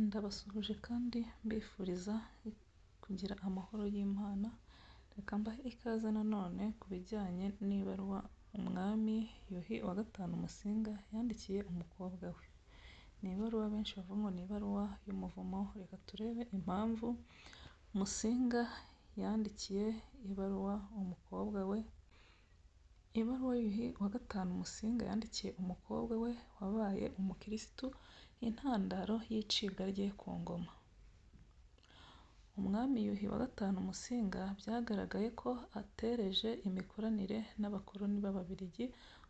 Ndabasuhuje kandi mbifuriza kugira amahoro y'Imana, reka mbahe ikaze nanone ku bijyanye n'ibaruwa Umwami Yuhi wa gatanu Musinga yandikiye umukobwa we. Ni ibaruwa benshi bavuga ngo ni ibaruwa y'umuvumo, reka turebe impamvu Musinga yandikiye ibaruwa umukobwa we. Ibaruwa Yuhi wa gatanu Musinga yandikiye umukobwa we wabaye umukirisitu, intandaro y'icibwa rye ku ngoma. Umwami Yuhi wa gatanu Musinga byagaragaye ko atereje imikoranire n'abakoloni b'Ababiligi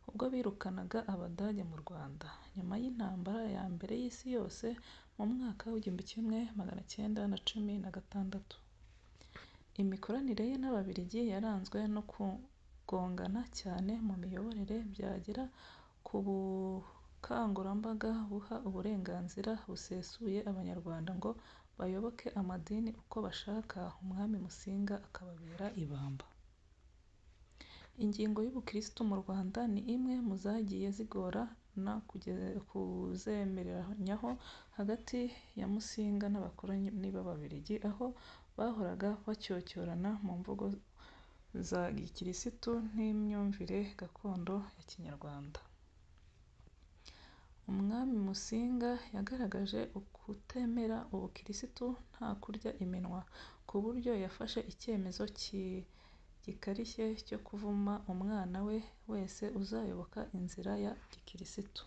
ubwo birukanaga Abadage mu Rwanda, nyuma y'intambara ya mbere y'isi yose mu mwaka w'1916. Imikoranire ye n'Ababiligi yaranzwe no kugongana cyane mu miyoborere byagera ku bukangurambaga buha uburenganzira busesuye Abanyarwanda ngo bayoboke amadini uko bashaka, Umwami Musinga akababera ibamba. Ingingo y'ubukirisitu mu Rwanda ni imwe mu zagiye zigorana kuzemeranyaho hagati ya Musinga n'abakoloni b'Ababiligi, aho bahoraga bacyocyorana mu mvugo za gikirisitu n'imyumvire gakondo ya Kinyarwanda. Umwami Musinga yagaragaje ukutemera ubukirisitu nta kurya iminwa, ku buryo yafashe icyemezo gikarishye cyo kuvuma umwana we wese uzayoboka inzira ya gikirisitu.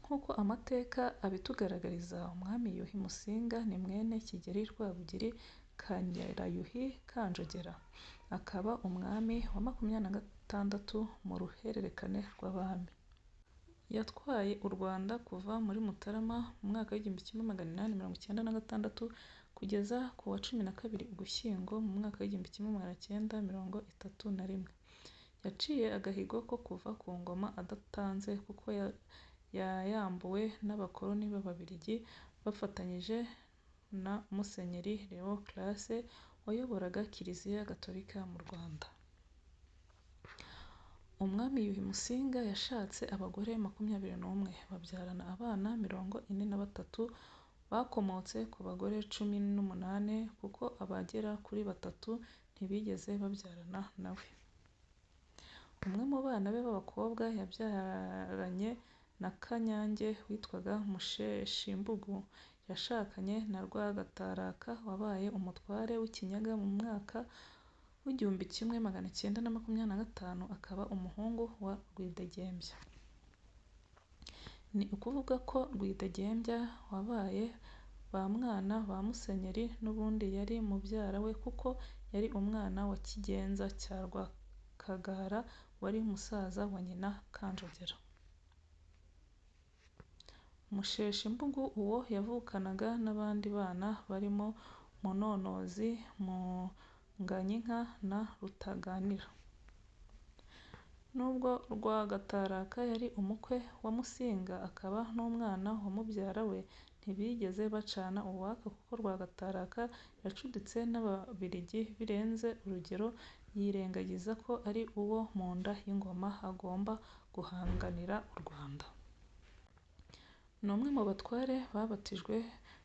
Nk'uko amateka abitugaragariza, Umwami Yuhi Musinga ni mwene Kigeli Rwabugili Kanyerayuhi Kanjogera, akaba umwami wa 26 mu ruhererekane rw'abami. Yatwaye u Rwanda kuva muri Mutarama mu mwaka w'1896 kugeza ku wa 12 Ugushyingo mu mwaka w'1931. Yaciye agahigo ko kuva ku ngoma adatanze kuko yayambuwe n'abakoloni b'Ababiligi bafatanyije na Musenyeri Léon Classe wayoboraga Kiliziya Gatolika mu Rwanda. Umwami Yuhi Musinga yashatse abagore 21, babyarana abana 43 bakomotse ku bagore 18 kuko abagera kuri batatu ntibigeze babyarana na we. Umwe mu bana be b'abakobwa yabyaranye na Kanyange witwaga Musheshimbugu, yashakanye na Rwagataraka wabaye umutware w'Ikinyaga mu mwaka w'1925 akaba umuhungu wa Rwidegembya. Ni ukuvuga ko Rwidegembya wabaye bamwana ba Musenyeri n'ubundi yari mubyara we kuko yari umwana wa Cyigenza cya Rwakagara wari musaza wa nyina Kanjogera. Musheshimbugu uwo yavukanaga n'abandi bana barimo Munonozi, Munganyinka na Rutaganira. Nubwo Rwagataraka yari umukwe wa Musinga akaba n'umwana wa mubyara we, ntibigeze bacana uwaka kuko Rwagataraka yacuditse n'Ababiligi birenze urugero yirengagiza ko ari uwo mu nda y'ingoma agomba guhanganira u Rwanda. Ni umwe mu batware babatijwe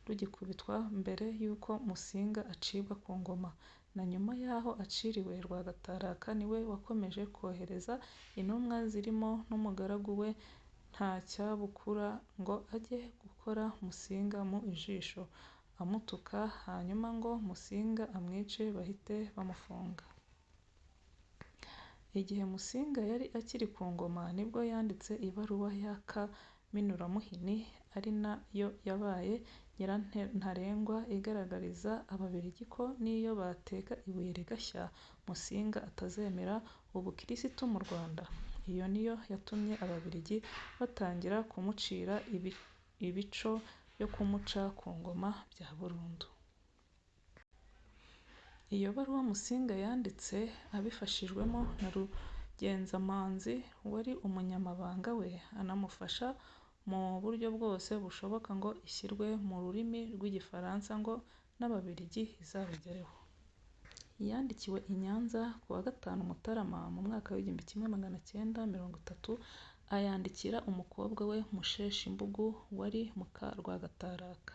rugikubitwa mbere y'uko Musinga acibwa ku ngoma. Na nyuma y'aho aciriwe, Rwagataraka niwe wakomeje kohereza intumwa zirimo n'umugaragu we Ntacyabukura ngo ajye gukora Musinga mu ijisho amutuka, hanyuma ngo Musinga amwice bahite bamufunga. Igihe Musinga yari akiri ku ngoma nibwo yanditse ibaruwa y'akaminuramuhini ari na yo yabaye nyirantarengwa igaragariza Ababiligi ko n'iyo bateka ibuye rigashya, Musinga atazemera ubukirisitu mu Rwanda. Iyo niyo yatumye Ababiligi batangira kumucira ibico byo kumuca ku ngoma bya burundu. Iyo baruwa Musinga yanditse abifashijwemo na Rugenzamanzi wari umunyamabanga we, anamufasha mu buryo bwose bushoboka ngo ishyirwe mu rurimi rw'Igifaransa ngo n'Ababiligi izabagereho. Yandikiwe i Nyanza ku wa 5 Mutarama mu mwaka w'1930, Ayandikira umukobwa we Musheshimbugu wari muka Rwagataraka.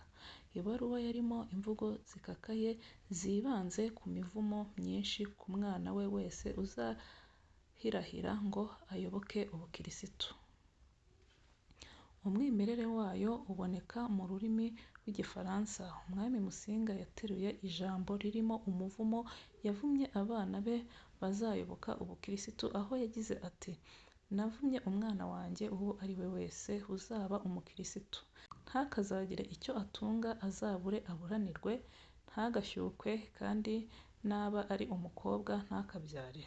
Ibaruwa yarimo imvugo zikakaye zibanze ku mivumo myinshi ku mwana we wese uzahirahira ngo ayoboke ubukirisitu. Umwimerere wayo uboneka mu rurimi rw'Igifaransa. Umwami Musinga yateruye ijambo ririmo umuvumo yavumye abana be bazayoboka ubukirisitu, aho yagize ati: "Navumye umwana wanjye uwo ari we wese uzaba umukirisitu, ntakazagire icyo atunga, azabure aburanirwe, ntagashyukwe, kandi naba ari umukobwa ntakabyare,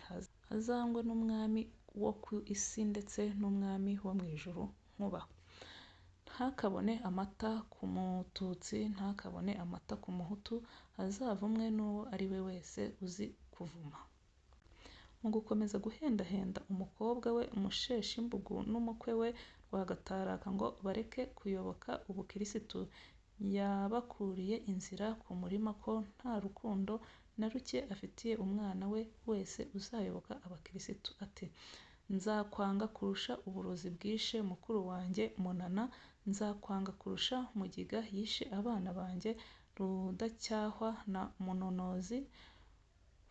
azangwe n'umwami wo ku isi ndetse n'umwami wo mu ijuru Nkuba. Ntakabone amata ku mututsi, ntakabone amata ku muhutu, azavumwe n'uwo ari we wese uzi kuvuma." Mu gukomeza guhendahenda umukobwa we Musheshimbugu n'umukwe we Rwagataraka ngo bareke kuyoboka ubukirisitu, yabakuriye inzira ku murima ko nta rukundo na ruke afitiye umwana we wese uzayoboka abakirisitu. Ati: "Nzakwanga kurusha uburozi bwishe mukuru wanjye Munana, nzakwanga kurusha Mugiga yishe abana banjye Rudacyahwa na Munonozi.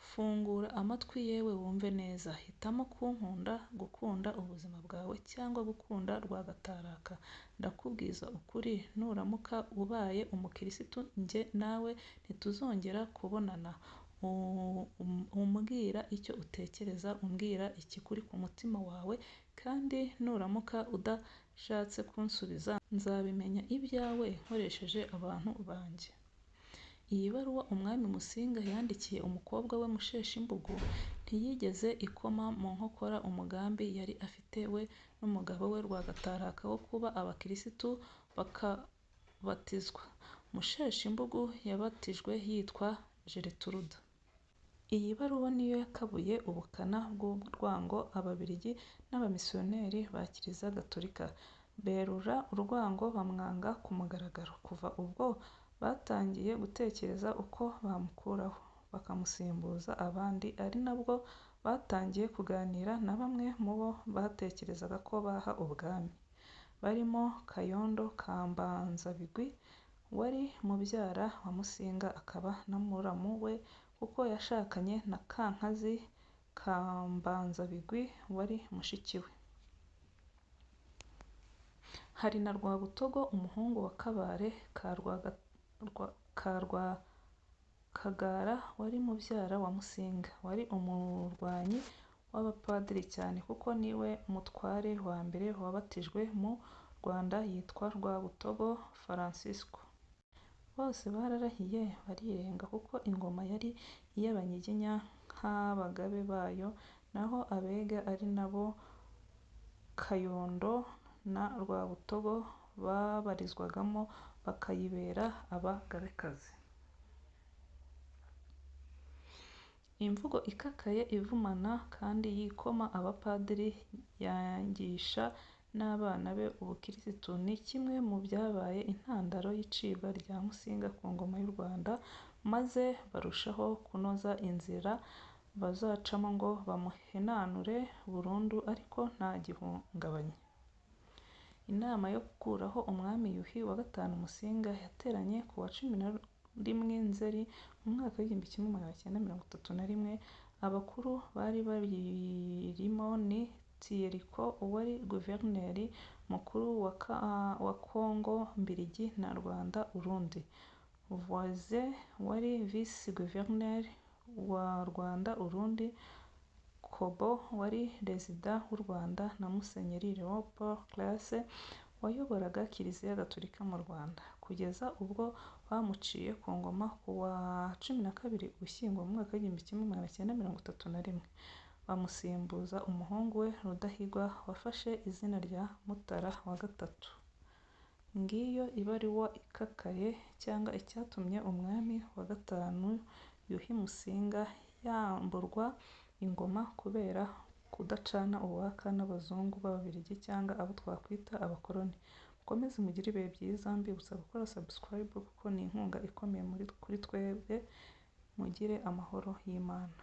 Fungura amatwi yewe wumve neza, hitamo kunkunda, gukunda ubuzima bwawe cyangwa gukunda Rwagataraka. Ndakubwiza ukuri nuramuka ubaye umukirisitu njye nawe ntituzongera kubonana. Umbwira icyo utekereza, umbwira ikikuri ku mutima wawe, kandi nuramuka udashatse kunsubiza nzabimenya ibyawe nkoresheje abantu banjye." Iyi baruwa Umwami Musinga yandikiye umukobwa we Musheshimbugu ntiyigeze ikoma mu nkokora umugambi yari afite we n'umugabo we Rwagataraka wo kuba abakirisitu bakabatizwa. Musheshimbugu yabatijwe yitwa Gertrude. Iyi baruwa niyo yakabuye ubukana bw'urwango Ababiligi n'abamisiyoneri ba Kiliziya Gatolika, berura urwango bamwanga ku mugaragaro. Kuva ubwo batangiye gutekereza uko bamukuraho, bakamusimbuza abandi, ari nabwo batangiye kuganira na bamwe mu bo batekerezaga ko baha ubwami, barimo Kayondo Kambanzabigwi wari mubyara wa Musinga akaba na muramu we kuko yashakanye na Kankazi Kambanzabigwi wari mushiki we. Hari na Rwabutogo umuhungu wa Kabare ka Rwakagara wari mubyara wa Musinga, wari umurwanyi w'abapadiri cyane kuko niwe mutware wa mbere wabatijwe mu Rwanda yitwa Rwabutogo Fransisko. Bose bararahiye barirenga kuko ingoma yari iy'Abanyiginya nk'abagabe bayo, naho Abega ari nabo Kayondo na Rwabutogo babarizwagamo bakayibera abagabekazi. Imvugo ikakaye ivumana kandi yikoma abapadiri yangisha n'abana be ubukirisitu ni kimwe mu byabaye intandaro y'icibwa rya Musinga ku ngoma y'u Rwanda, maze barushaho kunoza inzira bazacamo ngo bamuhenanure burundu ariko nta gihungabanye. Inama yo gukuraho Umwami Yuhi wa V Musinga yateranye ku wa 11 Nzeri mu mwaka w'1931. Abakuru bari bayirimo ni Tiyeriko wari Guverineri mukuru wa Kongo Mbiligi na Rwanda-Urundi, Voisin wari Visi Guverineri wa Rwanda-Urundi, Kobo wari Rezida w'u Rwanda na Musenyeri Léon Paul Classe wayoboraga Kiliziya Gatolika mu Rwanda, kugeza ubwo bamuciye ku ngoma ku wa 12 Ugushyingo mu mwaka w'1931, bamusimbuza umuhungu we Rudahigwa wafashe izina rya Mutara wa III. Ngiyo ibaruwa ikakaye cyangwa icyatumye Umwami wa V Yuhi Musinga yamburwa ingoma kubera kudacana uwaka n'abazungu b'Ababiligi cyangwa abo twakwita abakoloni. Mukomeze mugire ibihe byiza, mbibutsa gukora subscribe kuko ni inkunga ikomeye kuri twebwe. Mugire amahoro y'Imana.